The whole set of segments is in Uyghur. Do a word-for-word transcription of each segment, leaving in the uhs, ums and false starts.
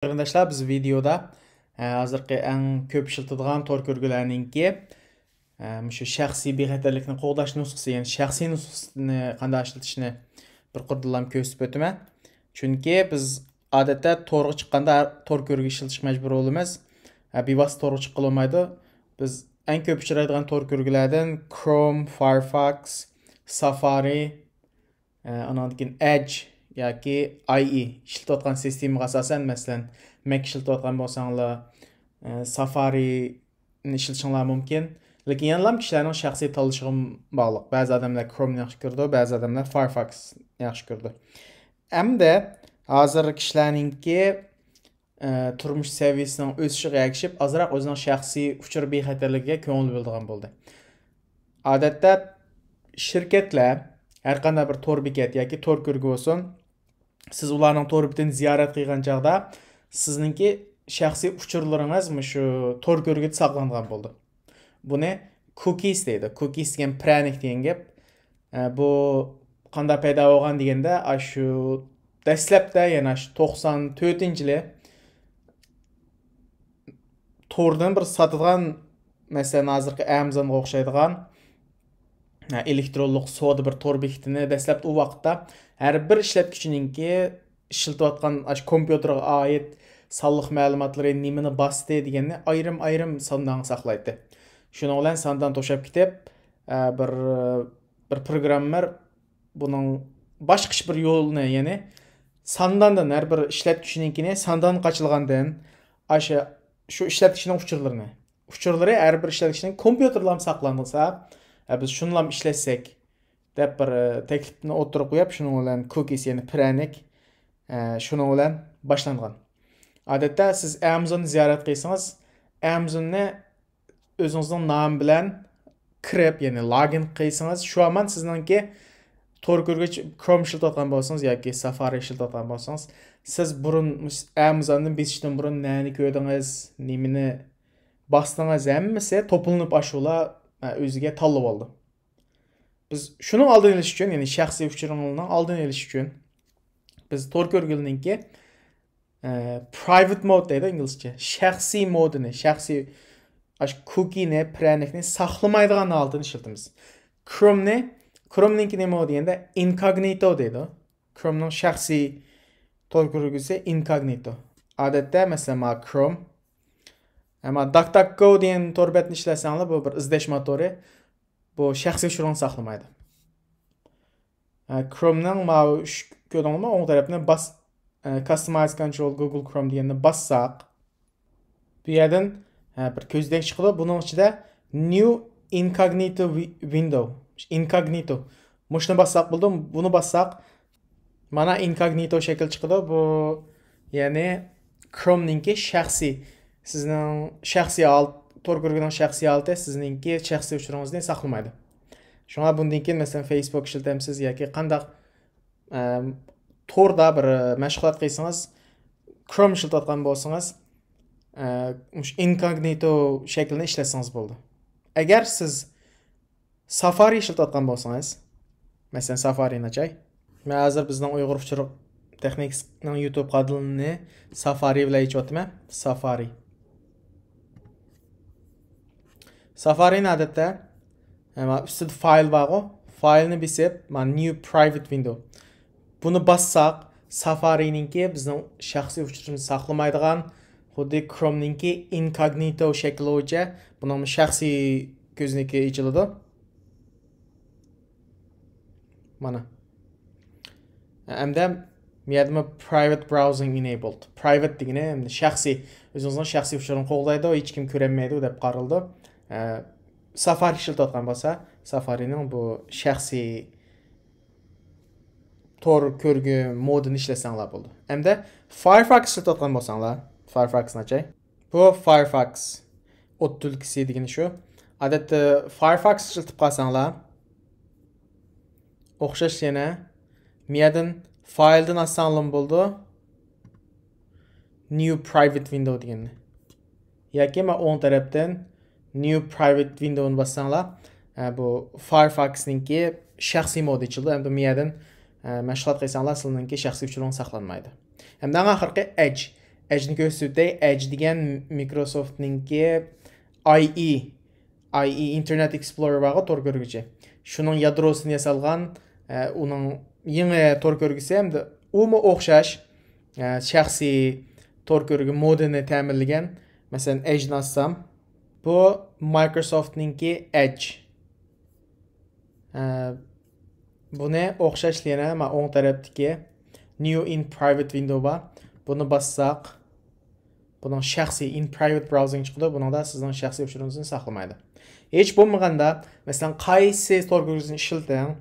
قېرىنداشلار، بىز ۋىدېيودا، ئە، ھازىرقى ئەڭ كۆپ ئىشلىتىدىغان تور كۆرگۈلەرنىڭكى، ئە، مۇشۇ شەخسىي بىخەتەرلىكنى قوغداش نۇسخىسى، يەنى شەخسىي نۇسخىسىنى قانداق ئىشلىتىشنى بىر قۇردىلام كۆرسىتىپ ئۆتىمەن. چۈنكى بىز ئادەتتە تورغا چىققاندا ھەر تور كۆرگۈ ئىشلىتىشكە مەجبۇر بولىمىز. ئە، بىۋاسىتە تورغا چىققىلى بولمايدۇ. بىز ئەڭ كۆپ ئۇچرايدىغان تور كۆرگۈلەردىن Chrome، Firefox، Safari، ئە، ئانىڭدىن كېيىن Edge ياكى I E ئىشلىتىۋاتقان سىستېمىغا ئاساسەن، مەسىلەن، Mac ئىشلىتىۋاتقان بولساڭلار، ئە، Safari نى ئىشلىتىشىڭلار مۇمكىن. لېكىن يەنىلا كىشىلەرنىڭ شەخسىي تاللىشىغا باغلىق. بەزى ئادەملەر Chrome نى ياخشى كۆرىدۇ، بەزى ئادەملەر Firefox نى ياخشى كۆرىدۇ. ئەمدى ھازىر كىشىلەرنىڭكى، ئە، تۇرمۇش سەۋىيەسىنىڭ ئۆسۈشىگە ئەگىشىپ، ئازراق ئۆزىنىڭ شەخسىي ئۇچۇر بىخەتەرلىكىگە كۆڭۈل بۆلىدىغان بولدى. ئادەتتە شىركەتلەر ھەرقانداق بىر تور بېكەت ياكى تور كۆرگۈ بولسۇن، سىز ئۇلارنىڭ تور بېتىنى زىيارەت قىلغان چاغدا، سىزنىڭكى شەخسىي ئۇچۇرلىرىڭىز مۇشۇ تور كۆرگۈدە ساقلانغان بولىدۇ. بۇنى cookies دەيدۇ. Cookies دېگەن پىرەنىك دېگەن گەپ. ئە، بۇ قانداق پەيدا بولغان دېگەندە، ئاشۇ دەسلەپتە، يەنى ئاشۇ توقسان تۆتىنچى يىلى توردىن بىر ساتىدىغان، مەسىلەن، ھازىرقى ئەمازونغا ئوخشايدىغان، ھە، ئېلېكترونلۇق سودا بىر تور بېكىتىنى دەسلەپتە ئۇ ۋاقىتتا ھەر بىر ئىشلەتكۈچىنىڭكى ئىشلىتىۋاتقان ئاشۇ كومپيۇتېرغا ئائىت سانلىق مەلۇماتلىرى، نېمىنى باستى دېگەننى ئايرىم-ئايرىم ساندانغا ساقلايتتى. شۇنىڭ بىلەن ساندان توشاپ كېتىپ، ئە، بىر، بىر پروگراممېر بۇنىڭ باشقىچە بىر يولىنى، يەنى سانداندىن، ھەر بىر ئىشلەتكۈچىنىڭكىنى ساندانغا قاچىلىغاندىن، ئاشۇ، شۇ ئىشلەتكۈچىنىڭ ئۇچۇرلىرىنى، ئۇچۇرلىرى ھەر بىر ئىشلەتكۈچىنىڭ كومپيۇتېرىلا ساقلانسا، ھە، بىز شۇنىلا ئىشلەتسەك دەپ بىر، ئە، تەكلىپنى ئوتتۇرىغا قويۇپ، شۇنىڭ بىلەن cookies، يەنى پىرەنىك، ئە، شۇنىڭ بىلەن باشلانغان. ئادەتتە سىز ئەمازوننى زىيارەت قىلسىڭىز، ئەمازوننى ئۆزىڭىزنىڭ نامى بىلەن كىرىپ، يەنى لاگىن قىلسىڭىز، شۇ ھامان سىزنىڭكى تور كۆرگۈچ Chrome ئىشلىتىۋاتقان بولسىڭىز ياكى Safari ئىشلىتىۋاتقان بولسىڭىز، سىز بۇرۇن مۇش-، ئەمازوندىن بېسىشتىن بۇرۇن نەنى كۆردىڭىز، نېمىنى باستىڭىز، ھەممىسى توپلىنىپ ئاشۇلا، ئە، ئۆزىگە تاللىۋالىدۇ. بىز شۇنىڭ ئالدىنى ئېلىش ئۈچۈن، يەنى شەخسىي ئۇچۇرىڭىزنىڭ ئالدىنى ئېلىش ئۈچۈن، بىز تور كۆرگۈلىنىڭكى، ئە، private mode دەيدۇ ئىنگلىزچە. شەخسىي مودىنى، شەخسىي، ئاشۇ كوكىنى، پىرەنىكنى ساقلىمايدىغان ھالىتىنى ئىشلىتىمىز. كرومنى، كرومنىڭكى نېمە دېگەندە ئىنكوگنىتو دەيدۇ. كرومنىڭ شەخسىي تور كۆرگۈسى ئىنكوگنىتو. ئادەتتە، مەسىلەن، مانا كروم. ئەمما داك داك گو دېگەن تور بەتنى ئىشلەتسەڭلار، بۇ بىر ئىزدەش موتورى. بۇ شەخسىي ئۇچۇرىڭىزنى ساقلىمايدۇ. ئە، كرومنىڭ ماۋۇ ئۈچ كۆردۈڭلارمۇ؟ ئوڭ تەرەپنى باس، ئە، Customize Control Google Chrome دېگەننى باسساق، بۇ يەردىن، ئە، بىر كۆزدەك چىقىدۇ. بۇنىڭ ئىچىدە New Incognito wi-، Window، Incognito. مۇشۇنى باسساق بولىدۇ. بۇنى باسساق، مانا ئىنكوگنىتو شەكىل چىقىدۇ. بۇ، يەنى، كرومنىڭكى شەخسىي، سىزنىڭ شەخسىي ھالىتى، تور كۆرگۈنىڭ شەخسىي ھالىتى سىزنىڭكى شەخسىي ئۇچۇرىڭىزنى ساقلىمايدۇ. شۇڭا بۇندىن كېيىن، مەسىلەن، فېيسبۇك ئىشلىتەمسىز ياكى قانداق، ئەم، توردا بىر، ئە، مەشغۇلات قىلسىڭىز، كروم ئىشلىتىۋاتقان بولسىڭىز، ئە، مۇشۇ ئىنكوگنىتو شەكلىنى ئىشلەتسىڭىز بولىدۇ. ئەگەر سىز سافارى ئىشلىتىۋاتقان بولسىڭىز، مەسىلەن، سافارىنى ئاچاي. مەن ھازىر بىزنىڭ ئۇيغۇر ئۇچۇر تېخنىكىسىنىڭ يۇتۇب قانىلىنى سافارى بىلەن ئېچىۋاتىمەن. سافارى. سافارىنى ئادەتتە، ئە، مانا ئۈستىدە فايل بارغۇ، فايلنى بېسىپ، مانا New Private Window. بۇنى باسساق، سافارىنىڭكى بىزنىڭ شەخسىي ئۇچۇرىمىزنى ساقلىمايدىغان، خۇددى كرومنىڭكى ئىنكوگنىتو شەكلى بويىچە بۇنىڭمۇ شەخسىي كۆزنىكى ئېچىلىدۇ. مانا. ئەمدى بۇ يەردىمۇ Private Browsing Enabled. Private دېگىنى ئەمدى شەخسىي، ئۆزىڭىزنىڭ شەخسىي ئۇچۇرىنى قوغدايدۇ، ھېچكىم كۆرەلمەيدۇ دەپ قارىلىدۇ. ئە، سافارى ئىشلىتىۋاتقان بولسا، سافارىنىڭ بۇ شەخسىي تور كۆرگۈ مودىنى ئىشلەتسەڭلار بولىدۇ. ئەمدى فايرفاكس ئىشلىتىۋاتقان بولساڭلار، فايرفاكسنى ئاچاي. بۇ فايرفاكس ئوت تۈلكىسى دېگىنى شۇ. ئادەتتە فايرفاكس ئىشلىتىپ قالساڭلار، ئوخشاش يەنە مۇيەدىن فايلدىن ئاچساڭلارمۇ بولىدۇ. New Private Window دېگەننى. ياكى مانا ئوڭ تەرەپتىن New Private Window نى باسساڭلار، ئە، بۇ فايرفاكسنىڭكى شەخسىي مودى ئېچىلىدۇ. ئەمدى مۇيەدىن، ئە، مەشغۇلات قىلساڭلار، سىلىنىڭكى شەخسىي ئۇچۇرىڭىز ساقلانمايدۇ. ئەمدى ئەڭ ئاخىرقى ئەج. ئەجنى كۆرسىتىپ ئۆتەي. ئەج دېگەن مىكروسوفتنىڭكى ئاي ئى، ئاي ئى، ئىنتېرنېت ئېكسپلورېر بارغۇ، تور كۆرگۈچى. شۇنىڭ يادروسىنى ياسالغان، ئە، ئۇنىڭ يېڭى تور كۆرگۈسى ھەمدە ئۇمۇ ئوخشاش، ئە، شەخسىي تور كۆرگۈ مودىنى تەمىنلىگەن. مەسىلەن، ئەجنى ئاچسام، بۇ مايكروسوفتنىڭكى ئەج. ئە، بۇنى ئوخشاش يەنە مانا ئوڭ تەرەپتىكى نيۇ ئىن پرايۋېت ۋىندو بار. بۇنى باسساق، بۇنىڭ شەخسىي ئىن پرايۋېت براۋزىڭ چىقىدۇ. بۇنىڭدا سىزنىڭ شەخسىي ئۇچۇرىڭىزنى ساقلىمايدۇ. ھېچ بولمىغاندا، مەسىلەن، قايسى تور كۆرگۈچىنى ئىشلىتىڭ،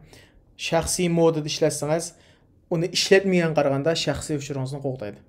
شەخسىي مودىدا ئىشلەتسىڭىز، ئۇنى ئىشلەتمىگەن قارىغاندا شەخسىي ئۇچۇرىڭىزنى قوغدايدۇ.